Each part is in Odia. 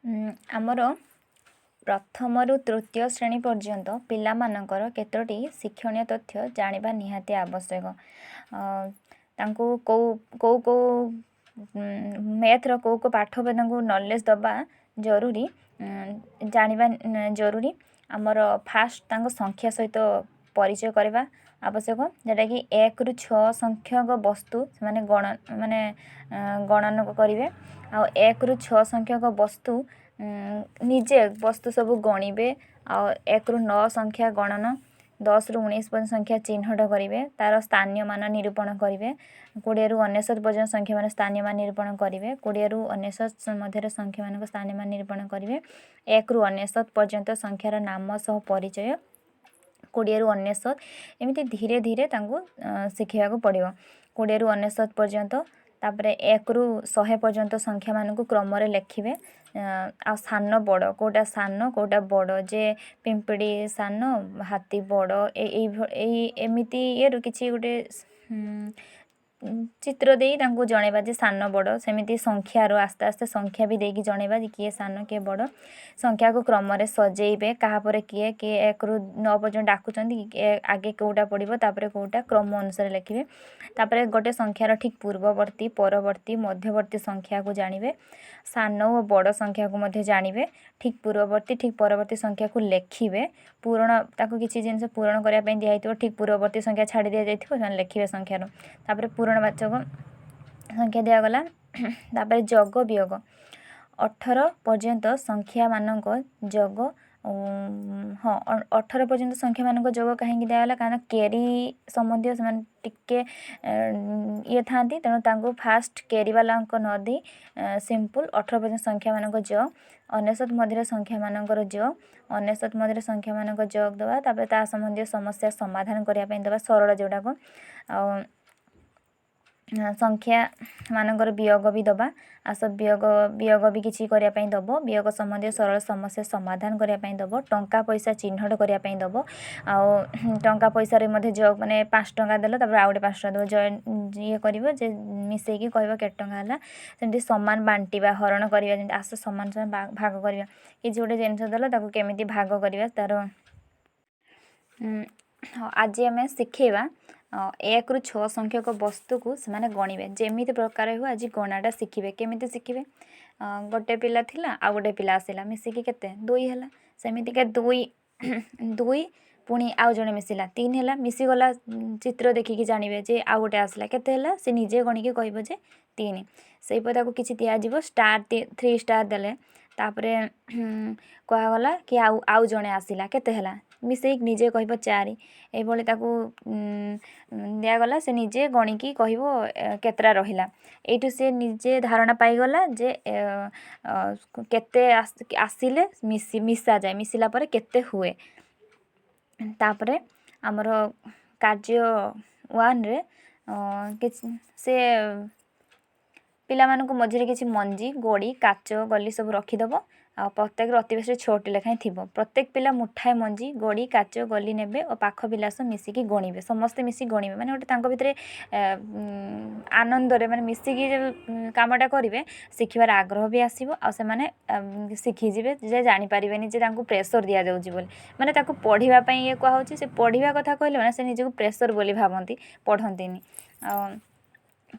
ଆମର ପ୍ରଥମରୁ ତୃତୀୟ ଶ୍ରେଣୀ ପର୍ଯ୍ୟନ୍ତ ପିଲାମାନଙ୍କର କେତୋଟି ଶିକ୍ଷଣୀୟ ତଥ୍ୟ ଜାଣିବା ନିହାତି ଆବଶ୍ୟକ। ତାଙ୍କୁ କେଉଁ କେଉଁ କେଉଁ ମ୍ୟାଥ୍ର କେଉଁ କେଉଁ ପାଠ ଉପରେ ତାଙ୍କୁ ନଲେଜ୍ ଦେବା ଜରୁରୀ, ଜାଣିବା ଜରୁରୀ। ଆମର ଫାଷ୍ଟ୍ ତାଙ୍କ ସଂଖ୍ୟା ସହିତ ପରିଚୟ କରିବା ଆବଶ୍ୟକ, ଯେଉଁଟାକି 1ରୁ 6 ସଂଖ୍ୟକ ବସ୍ତୁ ସେମାନେ ମାନେ ଗଣନ କରିବେ। ଆଉ 1ରୁ 6 ସଂଖ୍ୟକ ବସ୍ତୁ ନିଜେ ବସ୍ତୁ ସବୁ ଗଣିବେ। ଆଉ 1ରୁ 9 ସଂଖ୍ୟା ଗଣନ, 10ରୁ 19 ପର୍ଯ୍ୟନ୍ତ ସଂଖ୍ୟା ଚିହ୍ନଟ କରିବେ, ତା'ର ସ୍ଥାନୀୟ ମାନ ନିରୂପଣ କରିବେ। 20ରୁ 99 ପର୍ଯ୍ୟନ୍ତ ସଂଖ୍ୟା ମାନ ସ୍ଥାନୀୟ ମାନ ନିରୂପଣ କରିବେ। 20ରୁ 99 ମଧ୍ୟରେ ସଂଖ୍ୟାମାନଙ୍କ ସ୍ଥାନୀୟ ମାନ ନିରୂପଣ କରିବେ। 1ରୁ 99 ପର୍ଯ୍ୟନ୍ତ ସଂଖ୍ୟାର ନାମ ସହ ପରିଚୟ, 20ରୁ 99, ଏମିତି ଧୀରେ ଧୀରେ ତାଙ୍କୁ ଶିଖେଇବାକୁ ପଡ଼ିବ, 20ରୁ 99 ପର୍ଯ୍ୟନ୍ତ। ତାପରେ 1ରୁ 100 ପର୍ଯ୍ୟନ୍ତ ସଂଖ୍ୟାମାନଙ୍କୁ କ୍ରମରେ ଲେଖିବେ। ଆଉ ସାନ ବଡ଼, କେଉଁଟା ସାନ କେଉଁଟା ବଡ଼, ଯେ ପିମ୍ପୁଡ଼ି ସାନ ହାତୀ ବଡ଼, ଏଇ ଏମିତି ଇଏରୁ କିଛି ଗୋଟେ ଚିତ୍ର ଦେଇ ତାଙ୍କୁ ଜଣେଇବା ଯେ ସାନ ବଡ଼। ସେମିତି ସଂଖ୍ୟାରୁ ଆସ୍ତେ ଆସ୍ତେ ସଂଖ୍ୟା ବି ଦେଇକି ଜଣେଇବା ଯେ କିଏ ସାନ କିଏ ବଡ଼। ସଂଖ୍ୟାକୁ କ୍ରମରେ ସଜେଇବେ, କାହା ପରେ କିଏ କିଏ, 1ରୁ 9 ପର୍ଯ୍ୟନ୍ତ ଡାକୁଛନ୍ତି, ଆଗେ କେଉଁଟା ପଡ଼ିବ ତାପରେ କେଉଁଟା, କ୍ରମ ଅନୁସାରେ ଲେଖିବେ। ତାପରେ ଗୋଟେ ସଂଖ୍ୟାର ଠିକ୍ ପୂର୍ବବର୍ତ୍ତୀ, ପରବର୍ତ୍ତୀ, ମଧ୍ୟବର୍ତ୍ତୀ ସଂଖ୍ୟାକୁ ଜାଣିବେ। ସାନ ଓ ବଡ଼ ସଂଖ୍ୟାକୁ ମଧ୍ୟ ଜାଣିବେ। ଠିକ୍ ପୂର୍ବବର୍ତ୍ତୀ, ଠିକ୍ ପରବର୍ତ୍ତୀ ସଂଖ୍ୟାକୁ ଲେଖିବେ। ପୂରଣ, ତାକୁ କିଛି ଜିନିଷ ପୂରଣ କରିବା ପାଇଁ ଦିଆହେଇଥିବ, ଠିକ୍ ପୂର୍ବବର୍ତ୍ତୀ ସଂଖ୍ୟା ଛାଡ଼ି ଦିଆଯାଇଥିବ, ସେମାନେ ଲେଖିବେ ସଂଖ୍ୟାରୁ। ତାପରେ ପୂରଣବାଚକ ସଂଖ୍ୟା ଦିଆଗଲା। ତାପରେ ଯୋଗ ବିୟୋଗ, 18 ପର୍ଯ୍ୟନ୍ତ ସଂଖ୍ୟାମାନଙ୍କ ଯୋଗ। ହଁ, 18 ପର୍ଯ୍ୟନ୍ତ ସଂଖ୍ୟାମାନଙ୍କ ଯୋଗ କାହିଁକି ଦିଆଗଲା? କାରଣ କ୍ୟାରି ସମ୍ବନ୍ଧୀୟ ସେମାନେ ଟିକେ ଇଏ ଥାଆନ୍ତି। ତେଣୁ ତାଙ୍କୁ ଫାଷ୍ଟ କ୍ୟାରି ବାଲା ଅଙ୍କ ନ ଦେଇ ସିମ୍ପଲ୍ 18 ପର୍ଯ୍ୟନ୍ତ ସଂଖ୍ୟାମାନଙ୍କ ଯୋଗ, 99 ମଧ୍ୟରେ ସଂଖ୍ୟାମାନଙ୍କର ଯୋଗ, 99 ମଧ୍ୟରେ ସଂଖ୍ୟାମାନଙ୍କ ଯୋଗ ଦେବା। ତାପରେ ତା ସମ୍ବନ୍ଧୀୟ ସମସ୍ୟା ସମାଧାନ କରିବା ପାଇଁ ଦେବା, ସରଳ ଯେଉଁଟାକୁ। ଆଉ ସଂଖ୍ୟା ମାନଙ୍କର ବିୟୋଗ ବି ଦେବା। ଆସ ବିୟୋଗ, ବିୟୋଗ ବି କିଛି କରିବା ପାଇଁ ଦେବ। ବିୟୋଗ ସମ୍ବନ୍ଧୀୟ ସରଳ ସମସ୍ୟା ସମାଧାନ କରିବା ପାଇଁ ଦେବ। ଟଙ୍କା ପଇସା ଚିହ୍ନଟ କରିବା ପାଇଁ ଦେବ। ଆଉ ଟଙ୍କା ପଇସାରେ ମଧ୍ୟ ଯୋଗ, ମାନେ 5 ଟଙ୍କା ଦେଲ, ତାପରେ ଆଉ ଗୋଟେ 5 ଟଙ୍କା ଦେବ, ଇଏ କରିବ ଯେ ମିଶେଇକି କହିବ କେତେ ଟଙ୍କା ହେଲା। ସେମିତି ସମାନ ବାଣ୍ଟିବା, ହରଣ କରିବା, ଯେମିତି ଆସ ସମାନ ସମାନ ଭାଗ କରିବା। କିଛି ଗୋଟେ ଜିନିଷ ଦେଲ, ତାକୁ କେମିତି ଭାଗ କରିବା ତା'ର। ଆଜି ଆମେ ଶିଖେଇବା 1ରୁ 6 ସଂଖ୍ୟକ ବସ୍ତୁକୁ ସେମାନେ ଗଣିବେ। ଯେମିତି ପ୍ରକାର ହେଉ ଆଜି ଗଣାଟା ଶିଖିବେ। କେମିତି ଶିଖିବେ? ଗୋଟେ ପିଲା ଥିଲା, ଆଉ ଗୋଟେ ପିଲା ଆସିଲା, ମିଶିକି କେତେ? 2 ହେଲା। ସେମିତିକା 2, 2 ପୁଣି ଆଉ ଜଣେ ମିଶିଲା, 3 ହେଲା। ମିଶିଗଲା, ଚିତ୍ର ଦେଖିକି ଜାଣିବେ ଯେ ଆଉ ଗୋଟେ ଆସିଲା, କେତେ ହେଲା? ସେ ନିଜେ ଗଣିକି କହିବ ଯେ 3। ସେହିପରି ତାକୁ କିଛି ଦିଆଯିବ, ଷ୍ଟାର୍, 3 ଷ୍ଟାର୍ ଦେଲେ। ତାପରେ କୁହାଗଲା କି ଆଉ ଜଣେ ଆସିଲା, କେତେ ହେଲା? ମିଶେଇକି ନିଜେ କହିବ 4। ଏଇଭଳି ତାକୁ ଦିଆଗଲା, ସେ ନିଜେ ଗଣିକି କହିବ କେତେଟା ରହିଲା। ଏଇଠୁ ସେ ନିଜେ ଧାରଣା ପାଇଗଲା ଯେ କେତେ ଆସିଲେ ମିଶାଯାଏ, ମିଶିଲା ପରେ କେତେ ହୁଏ। ତାପରେ ଆମର କାର୍ଯ୍ୟ 1ରେ କିଛି ସେ ପିଲାମାନଙ୍କୁ ମଝିରେ କିଛି ମଞ୍ଜି, ଗୋଡ଼ି, କାଚ ଗଲି ସବୁ ରଖିଦେବ। ଆଉ ପ୍ରତ୍ୟେକର ଅତି ବେଶୀରେ 6ଟି ଲେଖାଏଁ ଥିବ। ପ୍ରତ୍ୟେକ ପିଲା ମୁଠାଏ ମଞ୍ଜି, ଗୋଡ଼ି, କାଚ ଗଲି ନେବେ ଓ ପାଖ ପିଲା ସହ ମିଶିକି ଗଣିବେ। ସମସ୍ତେ ମିଶିକି ଗଣିବେ, ମାନେ ଗୋଟେ ତାଙ୍କ ଭିତରେ ଆନନ୍ଦରେ ମାନେ ମିଶିକି ଯେଉଁ କାମଟା କରିବେ, ଶିଖିବାର ଆଗ୍ରହ ବି ଆସିବ। ଆଉ ସେମାନେ ଶିଖିଯିବେ ଯେ ଜାଣିପାରିବେନି ଯେ ତାଙ୍କୁ ପ୍ରେସର୍ ଦିଆଯାଉଛି ବୋଲି, ମାନେ ତାକୁ ପଢ଼ିବା ପାଇଁ ଇଏ କୁହାହେଉଛି। ସେ ପଢ଼ିବା କଥା କହିଲେ ମାନେ ସେ ନିଜକୁ ପ୍ରେସର୍ ବୋଲି ଭାବନ୍ତି, ପଢ଼ନ୍ତିନି। ଆଉ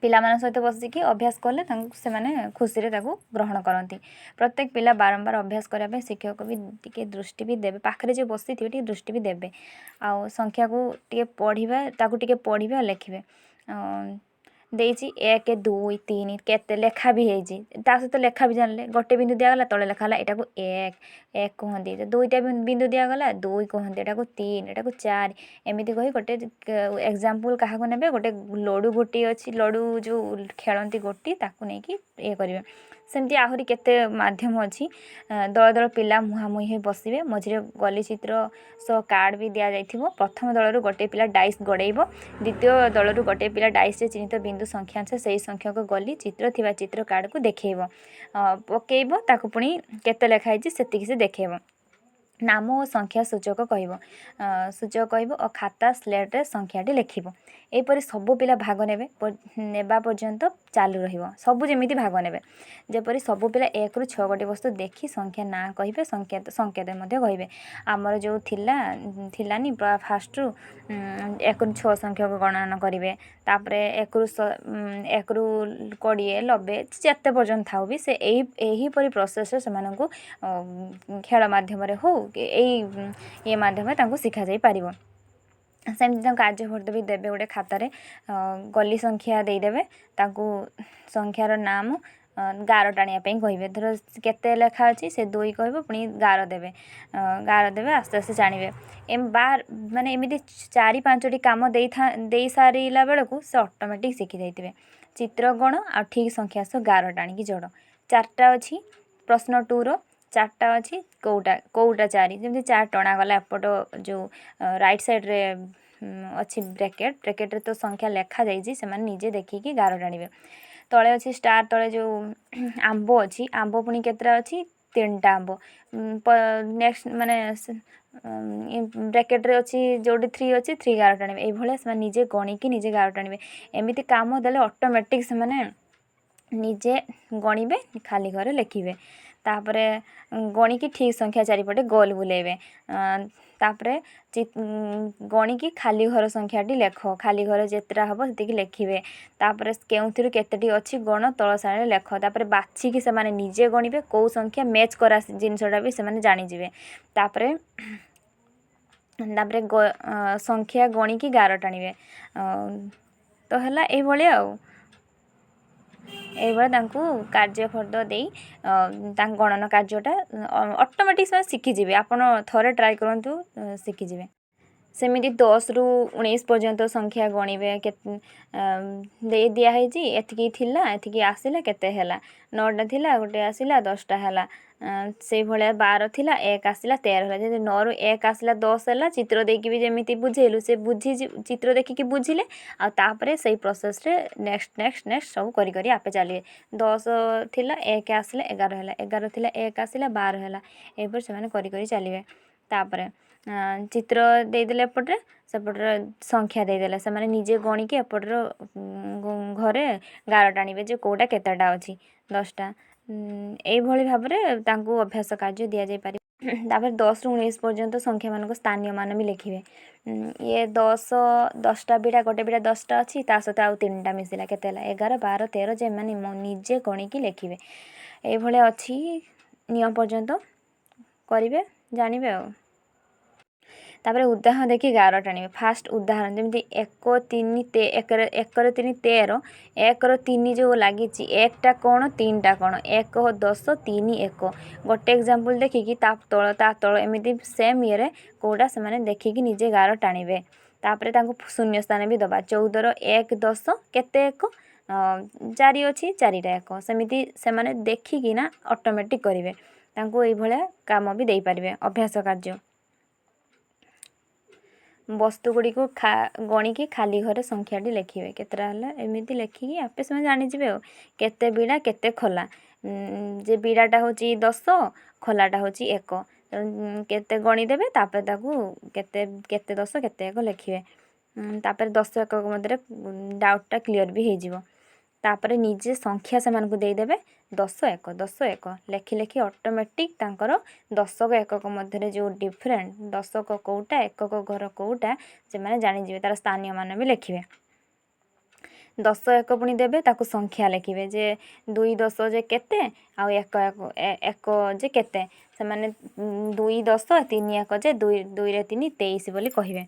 ପିଲାମାନଙ୍କ ସହିତ ବସିକି ଅଭ୍ୟାସ କଲେ ତାଙ୍କୁ ସେମାନେ ଖୁସିରେ ତାକୁ ଗ୍ରହଣ କରନ୍ତି। ପ୍ରତ୍ୟେକ ପିଲା ବାରମ୍ବାର ଅଭ୍ୟାସ କରିବା ପାଇଁ ଶିକ୍ଷକ ବି ଟିକେ ଦୃଷ୍ଟି ବି ଦେବେ, ପାଖରେ ଯିଏ ବସିଥିବେ ଟିକେ ଦୃଷ୍ଟି ବି ଦେବେ। ଆଉ ସଂଖ୍ୟାକୁ ଟିକେ ପଢ଼ିବା, ତାକୁ ଟିକେ ପଢ଼ିବେ ଆଉ ଲେଖିବେ। ଦେଇଛି 1, 2, 3, କେତେ ଲେଖା ବି ହେଇଛି, ତା ସହିତ ଲେଖା ବି ଜାଣିଲେ। ଗୋଟେ ବିନ୍ଦୁ ଦିଆଗଲା, ତଳେ ଲେଖା ହେଲା ଏଇଟାକୁ 1, 1 କୁହନ୍ତି। 2ଟା ବିନ୍ଦୁ ଦିଆଗଲା, 2 କୁହନ୍ତି ଏଟାକୁ, 3 ଏଟାକୁ, 4, ଏମିତି କହି ଗୋଟେ ଏକ୍ଜାମ୍ପଲ୍ କାହାକୁ ନେବେ? ଗୋଟେ ଲଡ଼ୁ ଗୋଟି ଅଛି, ଲଡ଼ୁ ଯେଉଁ ଖେଳନ୍ତି ଗୋଟି, ତାକୁ ନେଇକି ଇଏ କରିବେ। ସେମିତି ଆହୁରି କେତେ ମାଧ୍ୟମ ଅଛି। ଦଳ ଦଳ ପିଲା ମୁହାଁମୁହିଁ ହୋଇ ବସିବେ, ମଝିରେ ଗଲି ଚିତ୍ର ସହ କାର୍ଡ଼ ବି ଦିଆଯାଇଥିବ। ପ୍ରଥମ ଦଳରୁ ଗୋଟିଏ ପିଲା ଡାଇସ୍ ଗଡ଼େଇବ। ଦ୍ୱିତୀୟ ଦଳରୁ ଗୋଟିଏ ପିଲା ଡାଇସ୍ରେ ଚିହ୍ନିତ ବିନ୍ଦୁ ସଂଖ୍ୟା ଅନୁସାରେ ସେହି ସଂଖ୍ୟକ ଗଲି ଚିତ୍ର ଥିବା ଚିତ୍ର କାର୍ଡ଼କୁ ଦେଖେଇବ, ପକେଇବ। ତାକୁ ପୁଣି କେତେ ଲେଖା ହେଇଛି ସେତିକି ସେ ଦେଖେଇବ। ନାମ ଓ ସଂଖ୍ୟା ସୂଚକ କହିବ, ସୂଚକ କହିବ ଓ ଖାତା ସ୍ଲେଟ୍ରେ ସଂଖ୍ୟାଟି ଲେଖିବ। ଏହିପରି ସବୁ ପିଲା ଭାଗ ନେବେ, ନେବା ପର୍ଯ୍ୟନ୍ତ ଚାଲୁ ରହିବ। ସବୁ ଯେମିତି ଭାଗ ନେବେ, ଯେପରି ସବୁ ପିଲା 1ରୁ 6 ଗୋଟି ବସ୍ତୁ ଦେଖି ସଂଖ୍ୟା ନାଁ କହିବେ, ସଂକେତ ମଧ୍ୟ କହିବେ। ଆମର ଯେଉଁ ଥିଲା, ଥିଲାନି, ଫାଷ୍ଟରୁ 1ରୁ 6 ସଂଖ୍ୟାକୁ ଗଣନା କରିବେ, ତାପରେ 1ରୁ 20, 90 ଯେତେ ପର୍ଯ୍ୟନ୍ତ ଥାଉ ବି ସେ ଏହିପରି ପ୍ରୋସେସ୍ରେ ସେମାନଙ୍କୁ ଖେଳ ମାଧ୍ୟମରେ ହଉ, ଏଇ ଇଏ ମାଧ୍ୟମରେ ତାଙ୍କୁ ଶିଖାଯାଇପାରିବ। ସେମିତି ତାଙ୍କୁ କାର୍ଯ୍ୟଫର୍ଦ୍ଦ ବି ଦେବେ। ଗୋଟେ ଖାତାରେ ଗଲି ସଂଖ୍ୟା ଦେଇଦେବେ, ତାଙ୍କୁ ସଂଖ୍ୟାର ନାମ ଗାର ଟାଣିବା ପାଇଁ କହିବେ। ଧର କେତେ ଲେଖା ଅଛି, ସେ 2 କହିବ, ପୁଣି ଗାର ଦେବେ, ଗାର ଦେବେ, ଆସ୍ତେ ଆସ୍ତେ ଜାଣିବେ। ବାର ମାନେ ଏମିତି 4 5ଟି କାମ ଦେଇ ସାରିଲା ବେଳକୁ ସେ ଅଟୋମେଟିକ୍ ଶିଖି ଯାଇଥିବେ। ଚିତ୍ର ଗଣ ଆଉ ଠିକ୍ ସଂଖ୍ୟା ସହ ଗାର ଟାଣିକି ଯୋଡ଼। 4ଟା ଅଛି, ପ୍ରଶ୍ନ 2ର 4ଟା ଅଛି, କେଉଁଟା କେଉଁଟା 4? ଯେମିତି 4 ଟଣାଗଲା, ଏପଟ ଯେଉଁ ରାଇଟ୍ ସାଇଡ଼୍ରେ ଅଛି ବ୍ରାକେଟ୍, ବ୍ରାକେଟ୍ରେ ତ ସଂଖ୍ୟା ଲେଖାଯାଇଛି, ସେମାନେ ନିଜେ ଦେଖିକି ଗାର ଟାଣିବେ। ତଳେ ଅଛି ଷ୍ଟାର୍ ତଳେ ଯେଉଁ ଆମ୍ବ ଅଛି, ଆମ୍ବ ପୁଣି କେତେଟା ଅଛି? 3ଟା ଆମ୍ବ। ନେକ୍ସଟ ମାନେ ବ୍ରାକେଟ୍ରେ ଅଛି ଯେଉଁଠି 3 ଅଛି, 3 ଗାର ଟାଣିବେ। ଏଇଭଳିଆ ସେମାନେ ନିଜେ ଗଣିକି ନିଜେ ଗାର ଟାଣିବେ। ଏମିତି କାମ ଦେଲେ ଅଟୋମେଟିକ୍ ସେମାନେ ନିଜେ ଗଣିବେ, ଖାଲି ଘରେ ଲେଖିବେ। ତାପରେ ଗଣିକି ଠିକ୍ ସଂଖ୍ୟା ଚାରିପଟେ ଗୋଲ ବୁଲେଇବେ। ତାପରେ ଗଣିକି ଖାଲି ଘର ସଂଖ୍ୟାଟି ଲେଖ, ଖାଲି ଘର ଯେତେଟା ହେବ ସେତିକି ଲେଖିବେ। ତାପରେ କେଉଁଥିରୁ କେତେଟି ଅଛି ଗଣ, ତଳ ସାରଣୀରେ ଲେଖ। ତାପରେ ବାଛିକି ସେମାନେ ନିଜେ ଗଣିବେ, କେଉଁ ସଂଖ୍ୟା ମ୍ୟାଚ୍ କରା ଜିନିଷଟା ବି ସେମାନେ ଜାଣିଯିବେ। ତାପରେ ସଂଖ୍ୟା ଗଣିକି ଗାର ଟାଣିବେ। ତ ହେଲା ଏଇଭଳିଆ। ଆଉ ଏଇଭଳିଆ ତାଙ୍କୁ କାର୍ଯ୍ୟଫର୍ଦ୍ଦ ଦେଇ ତାଙ୍କ ଗଣନ କାର୍ଯ୍ୟଟା ଅଟୋମେଟିକ୍ ସେମାନେ ଶିଖିଯିବେ। ଆପଣ ଥରେ ଟ୍ରାଏ କରନ୍ତୁ, ଶିଖିଯିବେ। ସେମିତି 10ରୁ 19 ପର୍ଯ୍ୟନ୍ତ ସଂଖ୍ୟା ଗଣିବେ। ଦେଇ ଦିଆହେଇଛି, ଏତିକି ଥିଲା, ଏତିକି ଆସିଲା, କେତେ ହେଲା? 9ଟା ଥିଲା, ଗୋଟେ ଆସିଲା, 10ଟା ହେଲା। ସେଇଭଳିଆ 12 ଥିଲା, 1 ଆସିଲା, 13 ହେଲା। ଯେମିତି 9ରୁ 1 ଆସିଲା 10 ହେଲା, ଚିତ୍ର ଦେଇକି ବି ଯେମିତି ବୁଝେଇଲୁ, ସେ ବୁଝି ଚିତ୍ର ଦେଖିକି ବୁଝିଲେ। ଆଉ ତାପରେ ସେଇ ପ୍ରୋସେସ୍ରେ ନେକ୍ସଟ ନେକ୍ସଟ ନେକ୍ସଟ ସବୁ କରି କରି ଆପେ ଚାଲିବେ। 10 ଥିଲା, 1 ଆସିଲା, 11 ହେଲା। 11 ଥିଲା, 1 ଆସିଲା, 12 ହେଲା। ଏହିପରି ସେମାନେ କରି କରି ଚାଲିବେ। ତାପରେ ଚିତ୍ର ଦେଇଦେଲେ ଏପଟରେ, ସେପଟରେ ସଂଖ୍ୟା ଦେଇଦେଲେ, ସେମାନେ ନିଜେ ଗଣିକି ଏପଟର ଘରେ ଗାର ଟାଣିବେ ଯେ କେଉଁଟା କେତେଟା ଅଛି, 10ଟା। ଏଇଭଳି ଭାବରେ ତାଙ୍କୁ ଅଭ୍ୟାସ କାର୍ଯ୍ୟ ଦିଆଯାଇପାରିବ। ତାପରେ 10ରୁ 19 ପର୍ଯ୍ୟନ୍ତ ସଂଖ୍ୟାମାନଙ୍କ ସ୍ଥାନୀୟ ମାନ ବି ଲେଖିବେ। ଇଏ 10, 10ଟା ବିଡ଼ା, ଗୋଟେ ବିଡ଼ା 10ଟା ଅଛି, ତା ସହିତ ଆଉ 3ଟା ମିଶିଲା, କେତେ ହେଲା? 11, 12, 13। ଯେ ଏମାନେ ନିଜେ ଗଣିକି ଲେଖିବେ। ଏଇଭଳିଆ ଅଛି, ନିୟମ ପର୍ଯ୍ୟନ୍ତ କରିବେ, ଜାଣିବେ। ଆଉ ତାପରେ ଉଦାହରଣ ଦେଖି ଗାର ଟାଣିବେ। ଫାଷ୍ଟ ଉଦାହରଣ ଯେମିତି 1 3, 1ରେ 3 13, 1ର 3 ଯେଉଁ ଲାଗିଛି, 1ଟା କ'ଣ, 3ଟା କ'ଣ? 1 10 3 1। ଗୋଟେ ଏକ୍ଜାମ୍ପଲ୍ ଦେଖିକି ତା ତଳ, ତା ତଳ, ଏମିତି ସେମ୍ ଇଏରେ କେଉଁଟା ସେମାନେ ଦେଖିକି ନିଜେ ଗାର ଟାଣିବେ। ତାପରେ ତାଙ୍କୁ ଶୂନ୍ୟ ସ୍ଥାନ ବି ଦେବା। 14ର 1 10 କେତେ 1? 4 ଅଛି, 4ଟା 1। ସେମିତି ସେମାନେ ଦେଖିକିନା ଅଟୋମେଟିକ୍ କରିବେ। ତାଙ୍କୁ ଏଇଭଳିଆ କାମ ବି ଦେଇପାରିବେ, ଅଭ୍ୟାସ କାର୍ଯ୍ୟ। ବସ୍ତୁ ଗୁଡ଼ିକୁ ଗଣିକି ଖାଲି ଘରେ ସଂଖ୍ୟାଟି ଲେଖିବେ, କେତେଟା ହେଲା, ଏମିତି ଲେଖିକି ଆପେ ସେମାନେ ଜାଣିଯିବେ। ଆଉ କେତେ ବିଡ଼ା କେତେ ଖୋଲା, ଯେ ବିଡ଼ାଟା ହେଉଛି 10, ଖୋଲାଟା ହେଉଛି 1, କେତେ ଗଣିଦେବେ। ତାପରେ ତାକୁ କେତେ କେତେ 10 କେତେ 1 ଲେଖିବେ। ତାପରେ 10 ଏକକ ମଧ୍ୟରେ ଡାଉଟ୍ଟା କ୍ଲିଅର୍ ବି ହେଇଯିବ। ତାପରେ ନିଜେ ସଂଖ୍ୟା ସେମାନଙ୍କୁ ଦେଇଦେବେ, 10 1 10 1 ଲେଖି ଲେଖି ଅଟୋମେଟିକ୍ ତାଙ୍କର ଦଶକ ଏକକ ମଧ୍ୟରେ ଯେଉଁ ଡିଫରେଣ୍ଟ, ଦଶକ କେଉଁଟା, ଏକକ ଘର କେଉଁଟା, ସେମାନେ ଜାଣିଯିବେ। ତା'ର ସ୍ଥାନୀୟ ମାନ ବି ଲେଖିବେ। 10 1 ପୁଣି ଦେବେ, ତାକୁ ସଂଖ୍ୟା ଲେଖିବେ ଯେ 2 10 ଯେ କେତେ ଆଉ 1 1 1 ଯେ କେତେ। ସେମାନେ 2 10 3 1 ଯେ 2, 2ରେ 3 23 ବୋଲି କହିବେ।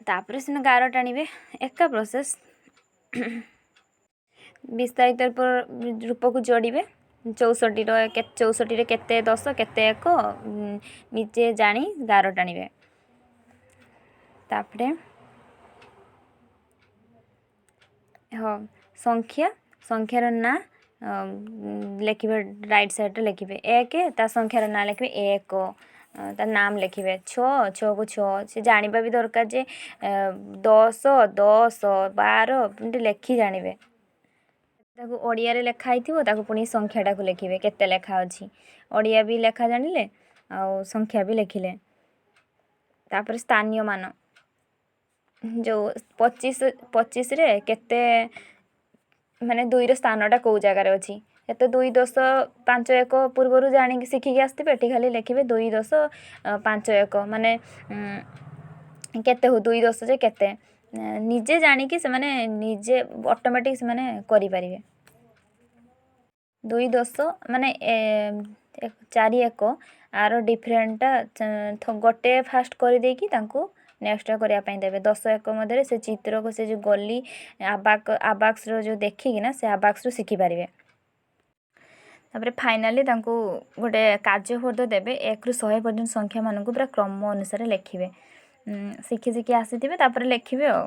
ତାପରେ ସେମାନେ ଗାର ଟାଣିବେ, ଏକା ପ୍ରୋସେସ୍। ବିସ୍ତାରିତ ରୂପକୁ ଯୋଡ଼ିବେ। 64ର, 64ରେ କେତେ 10 କେତେ 1, ନିଜେ ଜାଣି ଗାର ଟାଣିବେ। ତାପରେ ହଁ, ସଂଖ୍ୟା, ସଂଖ୍ୟାର ନାଁ ଲେଖିବେ, ରାଇଟ୍ ସାଇଡ଼୍ରେ ଲେଖିବେ 1, ତା ସଂଖ୍ୟାର ନାଁ ଲେଖିବେ 1, ତା ନାମ ଲେଖିବେ 6, 6କୁ 6। ସେ ଜାଣିବା ବି ଦରକାର ଯେ 10 10 12 ଏମିତି ଲେଖି ଜାଣିବେ। ତାକୁ ଓଡ଼ିଆରେ ଲେଖା ହେଇଥିବ, ତାକୁ ପୁଣି ସଂଖ୍ୟାଟାକୁ ଲେଖିବେ, କେତେ ଲେଖା ଅଛି। ଓଡ଼ିଆ ବି ଲେଖା ଜାଣିଲେ। ଆଉ ସଂଖ୍ୟା ବି ଲେଖିଲେ। ତାପରେ ସ୍ଥାନୀୟ ମାନ, ଯେଉଁ 25, 25ରେ କେତେ, ମାନେ 2ର ସ୍ଥାନଟା କେଉଁ ଜାଗାରେ ଅଛି। ଏତେ 2, 10, 5, 1 ପୂର୍ବରୁ ଜାଣିକି ଶିଖିକି ଆସିଥିବେ। ଏଠି ଖାଲି ଲେଖିବେ 2, 10, 5, 1, ମାନେ କେତେ ହଉ, 2 10 ଯେ କେତେ, ନିଜେ ଜାଣିକି ସେମାନେ ନିଜେ ଅଟୋମେଟିକ୍ ସେମାନେ କରିପାରିବେ। 2 10 ମାନେ 4 1 ଆର ଡିଫରେଣ୍ଟଟା ଗୋଟେ ଫାଷ୍ଟ କରିଦେଇକି ତାଙ୍କୁ ନେକ୍ସଟଟା କରିବା ପାଇଁ ଦେବେ। 10 1 ମଧ୍ୟରେ ସେ ଚିତ୍ରକୁ, ସେ ଯେଉଁ ଗଲି ଆବାକ୍ସର ଯେଉଁ ଦେଖିକିନା ସେ ଆବାକ୍ସରୁ ଶିଖିପାରିବେ। ତାପରେ ଫାଇନାଲି ତାଙ୍କୁ ଗୋଟେ କାର୍ଯ୍ୟଫର୍ଦ୍ଦ ଦେବେ, 1ରୁ 100 ପର୍ଯ୍ୟନ୍ତ ସଂଖ୍ୟାମାନଙ୍କୁ ପୁରା କ୍ରମ ଅନୁସାରେ ଲେଖିବେ। ଶିଖି ଶିଖି ଆସିଥିବେ, ତାପରେ ଲେଖିବେ। ଆଉ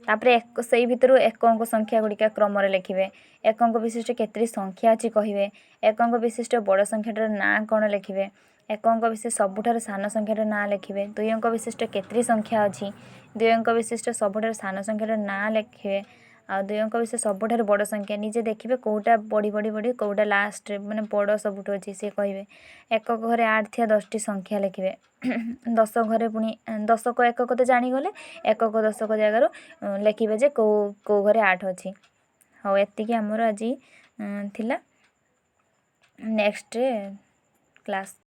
ତାପରେ ଏକ, ସେଇ ଭିତରୁ ଏକ ଅଙ୍କ ସଂଖ୍ୟା ଗୁଡ଼ିକ କ୍ରମରେ ଲେଖିବେ। ଏକ ଅଙ୍କ ବିଶିଷ୍ଟ କେତୋଟି ସଂଖ୍ୟା ଅଛି କହିବେ। ଏକ ଅଙ୍କ ବିଶିଷ୍ଟ ବଡ଼ ସଂଖ୍ୟାଟାର ନାଁ କ'ଣ ଲେଖିବେ। ଏକ ଅଙ୍କ ବିଶିଷ୍ଟ ସବୁଠାରୁ ସାନ ସଂଖ୍ୟାଟାର ନାଁ ଲେଖିବେ। ଦୁଇ ଅଙ୍କ ବିଶିଷ୍ଟ କେତୋଟି ସଂଖ୍ୟା ଅଛି, ଦୁଇ ଅଙ୍କ ବିଶିଷ୍ଟ ସବୁଠାରୁ ସାନ ସଂଖ୍ୟାଟାର ନାଁ ଲେଖିବେ। ଆଉ ଦୁଇ ଅଙ୍କ ବିଶିଷ୍ଟ ସବୁଠାରୁ ବଡ଼ ସଂଖ୍ୟା ନିଜେ ଦେଖିବେ, କେଉଁଟା ବଢ଼ି ବଢ଼ି ବଢ଼ି କେଉଁଟା ଲାଷ୍ଟରେ ମାନେ ବଡ଼ ସବୁଠୁ ଅଛି ସେ କହିବେ। ଏକକ ଘରେ 8 ଥିବା 10ଟି ସଂଖ୍ୟା ଲେଖିବେ। ଦଶ ଘରେ ପୁଣି ଦଶକ ଏକକ ତ ଜାଣିଗଲେ, ଏକକ ଦଶକ ଜାଗାରୁ ଲେଖିବେ ଯେ କେଉଁ କେଉଁ ଘରେ 8 ଅଛି। ହଉ, ଏତିକି ଆମର ଆଜି ଥିଲା। ନେକ୍ସଟରେ କ୍ଲାସ୍